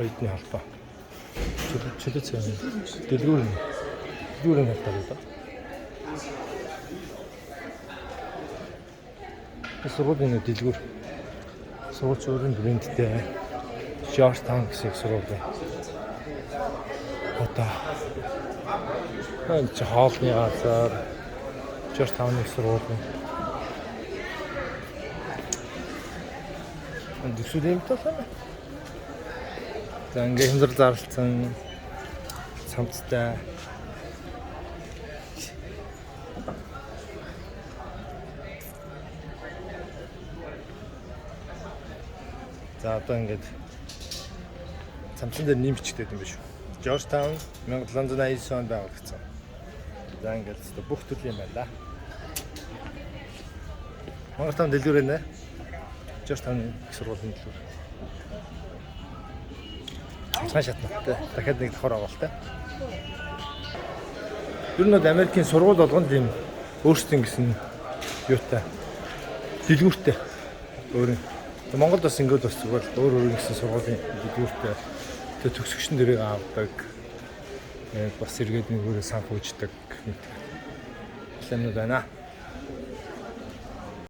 Оюутны холбоо. Чөлөө цагийн дэлгүүр нь дэлгүүрийн талаар байна. Сургуулийн нэг дэлгүүр. Сургууль өөрийн брэндтэй Georgetown гэсэн их сургууль. Одоо энэ чи хоолны газар Georgetown-ы сургууль. Дэвсүүл юм талаа. За ингээ хямдрал зарлцсан цамцтай. За одоо ингээд цамцан дээр нэмчтэй юм биш үү? Georgetown 1789 онд байгуулагдсан. За ингээд зөв бүх төрлийн юм байна да. Монголтон дэлгүүр байна. Georgetown их сургуулийн дэлгүүр. Цамцхан шатнаттай. Дахиад нэг давхар авалтай. Ер нь бол Америкийн сургууль болгонд ийм өөрсдийн гэсэн юутай дэлгүүртэй өөр нь. Монголд бас ингээд бас зүгээр л өөр өөр гэсэн сургуулийн дэлгүүртэй тэг төгсөгчн дэрийг авдаг. Бас эргээд нэг өөрөө санхүүждэг мэт юмнууд байна.